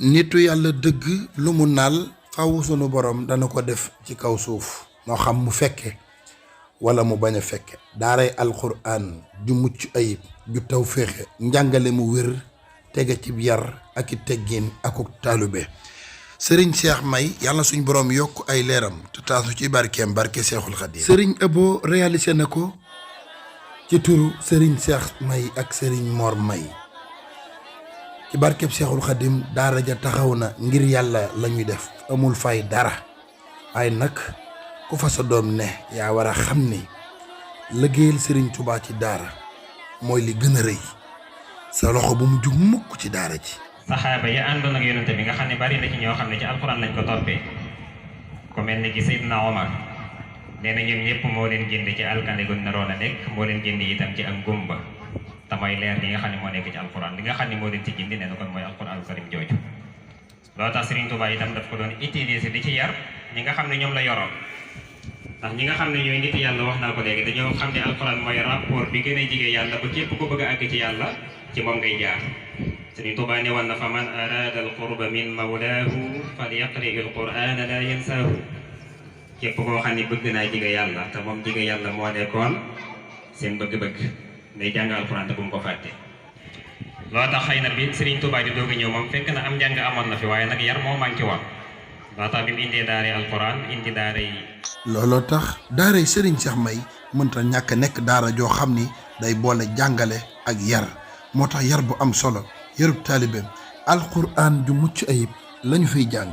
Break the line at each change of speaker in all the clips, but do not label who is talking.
nitu yàlla dëgg lu mu naal faw sunu borom dana ko def ci kaw suuf moo xam mu fekke wala mu bañ a fekke daaray alquran ju mucc ayib ju taw féexe njàngale mu wér tege ci yar ak i teggin akuk taalube sëriñ Cheikh May yàlla suñ borom yokk ay leeram te taasu ci barkeem barke Seexul Xadiim sëriñ Abo réalisé na ko ci turu sëriñ Cheikh May ak sëriñ Mor May ci barkeb Seexul Xadim daara ja taxaw na ngir yàlla la ñuy def amul fay dara waaye nag ku fa sa doom ne yaa war a xam ni liggéeyal Sëriñ Tuubaa ci daara mooy li gën a rëy sa loxo bu mu jug mukk ci daara ji
saxaaba yi àndoon ak yonente bi nga xam ne bari na ci ñoo xam ne ci alxuraan lañ ko toppee ku mel ni ki Seydina Omar nee na ñoom ñëpp moo leen génne ci alkande gu naroon a nekk moo leen génne itam ci ak gumba te mooy leer li nga xam ne moo nekk ci alquran li nga xam ne moo leen ci gindi nee na kon mooy alquran karim jooju loolu tax Serigne Touba itam daf ko doon utiliser di ci yar ñi nga xam ne ñoom la yoroon ndax ñi nga xam ne ñooy nit yàlla wax naa ko léegi dañoo xam ne alquran mooy rapport bi gën a jige yàlla ba képp ko bëgg a àgg ci yàlla ci moom ngay jaar Serigne Touba ne woon na fa man arada al qurba min mawlaahu falyaqri al qur'ana la yansaahu képp koo xam ne bëgg naa jige yàlla te moom jige yàlla moo nekkoon seen bëgg-bëgg day jàng alxuraan te bu mu ko fàtte loo tax xëy na bi Serigne Touba di doog a ñëw moom fekk na am njàng amoon na fi waaye nag yar moo manqué woon loo tax bi mu indee daaray alxuraan indi daaray
looloo tax daaray Serigne Cheikh May mënta ñàkk nekk daara joo xam ni day boole jàngale ak yar moo tax yar bu am solo yarub taalibeem alxuraan ju mucc ayib lañu fiy jàng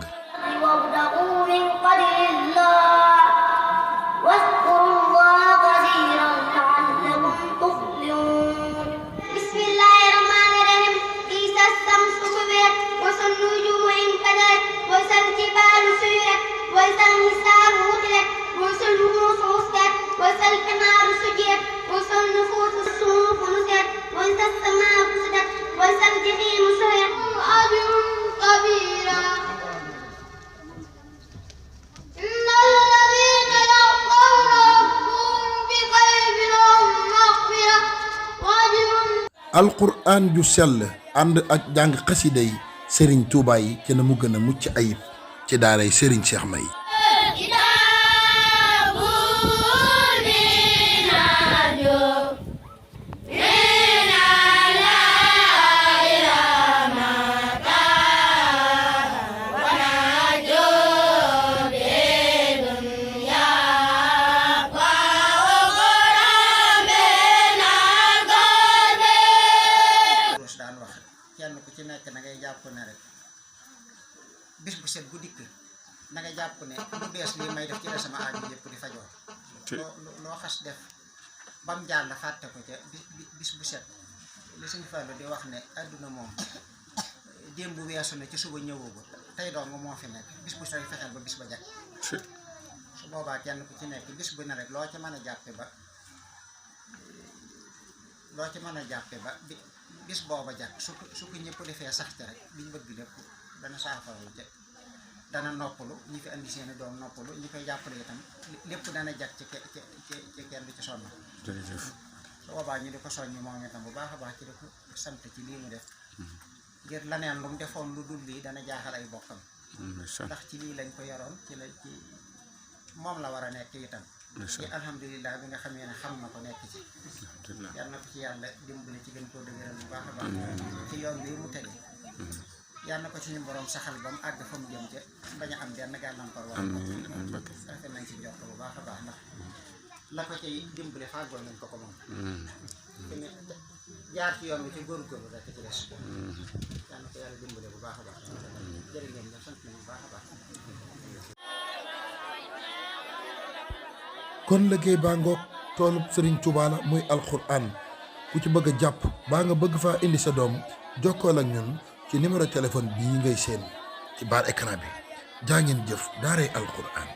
alquran ju sell ànd ak jàng xasida yi Serigne Touba yi ci na mu gën a mucc ayib ci daaray Serigne Cheikh May
bis bu set bu dikk na nga jàpp ne lu bees lii may def ci la sama aaju yëpp di fajoo loo xas def bam jaar la fàtte ko ca bis bu set li Sëñ Fallu di wax ne àdduna moom démb weesu na ci suba ñëwoogu tey dong moo fi nekk bis bu sooy fexeel ba bis ba jag su boobaa kenn ku ci nekk bis bu ne rek loo ci mën a jàppe ba bis booba jag su ko ñëpp defee sax ca rek liñ bëgg lépp dana saafara ca dana noppalu ñi fi andi seeni doom noppalu ñi koy jàppale itam lépp dana jag ci kenn du ci sonn jërëjëf su boobaa ñu di ko soññ moom itam bu baax a baax ci di ko sant ci lii mu def ngir laneen lu mu defoon lu dul lii dana jaaxal ay bokkam ndax ci lii lañ ko yoroon ci moom la war a nekk itam ci alhamdulilah bi nga xamee ne xam na ko nekk ci yal na ko ci yàlla dimbali ci gën koo dëgëral bu baax a baax ci yoon bii mu tege yàlla na ko suñu borom saxal ba mu àgg fa mu jëm ca bañ a am benn gàllankoor wax rafet nañ ci jox bu baax a baax ndax la ko cay dimbali fàggoon nañ ko moom te ne jaar ci yoon wi ci góorgóorlu rek ci des yàlla na ko yàlla dimbali bu baax a baax jërë ngeen la sant nañ bu baax a baax
kon liggéey baa ngoog toolub Serigne Touba la muy alquran ku ci bëgg a jàpp baa nga bëgg faa indi sa doom jokkool ak ñun ci numéro téléphone bii ngay seen ci baar écran bi jaa ngeen jëf daaray alquran